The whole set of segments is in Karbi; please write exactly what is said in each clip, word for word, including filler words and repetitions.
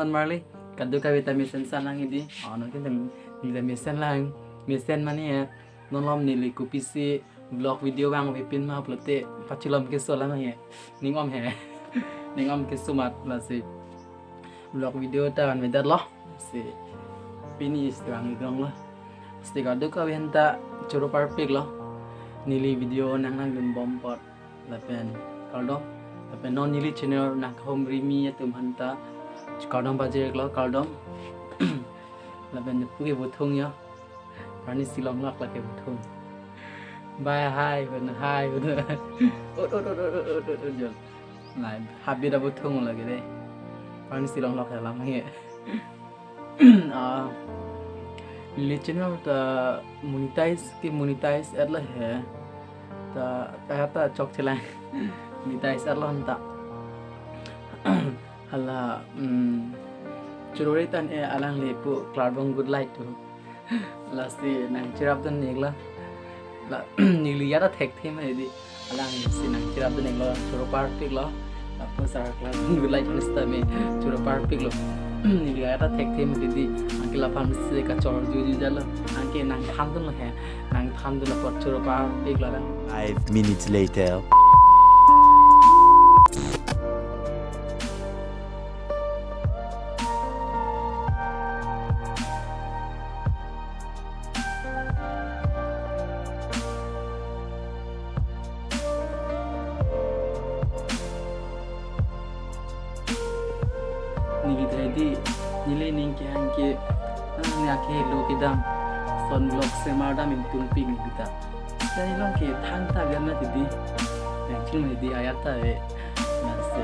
Marli, kadokave ta mesen sa lang hedi. Oh, non kita, kita mesen lang. Mesen mane ya. Non malom neli kopisi vlog video vangvepin ma pulote pachilom keso lang he. Ning om he. Ning om keso mat lasi vlog video ta vanvedetlo. Si pini is vang idrong lo. Si kadokave aphan ta choro parpiklo. Neli video nanglangdun bom apot. Lapen kardom. Lapen non neli channel nangkahumri mi atum aphan ta kardom pajirlo, kardom. Lapen pu ke buthung ya. Arnisi longlok lake buthung. Bye, hi, bun, hi, bun. Ut, ut, ut, ut, ut, ut, ut, jol. Nah, habit abuthung lake dei. Arnisi longlok ya lam he. Ah, neli channel ta monetize ke monetize-etlo he. Ta, ta, ta chokche lang. Monetize-etlo anta. Hala, mm, choro ri tang-e alangli pu Klarbong Good Light tu. Lasi nangcherapdun iklo. La, neli ajat ta thekthe ma hedi. Alangsi nangcherapdun iklo, choro parpiklo. Lapu sar Klarbong Good Light sitame choro parpiklo. Neli ajat ta thekthe ma hedi. Anke laphan si kachor juju jalo. Anke nangthandunlo he. Nangthandunlo apot choro parpiklo lang. Five minutes later. Neli ta hedi, neli ning kehang ke, ah, ne akhei lo kedam, son vlog semar dam ingtungpik neli ta. Neli along ke thangta bian ma hedi, yang ching hedi ajat ta ve, nasi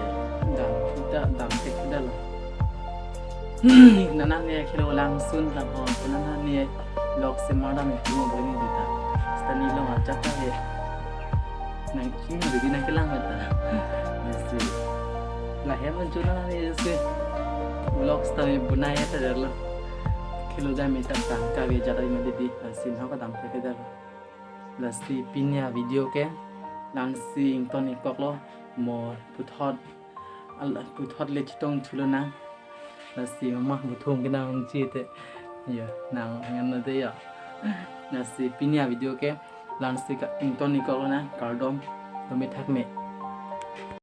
dam kita dam tek kita lo. Nana ne khelo langsun ta ho, nana ne vlog semar dam ingtung boni hedi ta. Sita neli along ajat ta ve. Nang ching hedi nangkelang ta. Nasi. Lahai amonit chona neli si vlogs tame bunai ta derlo. Khelo dam ta tangka ve ajat ma hedi. Lasi nahok dam tek ke derlo. Lasi pini avideo ke. Langsi ington-ik koklo. Mo puthot. Ala puthot le chetong thulo nang. Lasi mama buthung ke nang chite. Ya, nang ngan na de ya. Lasi pini avideo ke. Langsi ka ington-ik koklo nang. Kardom. Tumi thak me.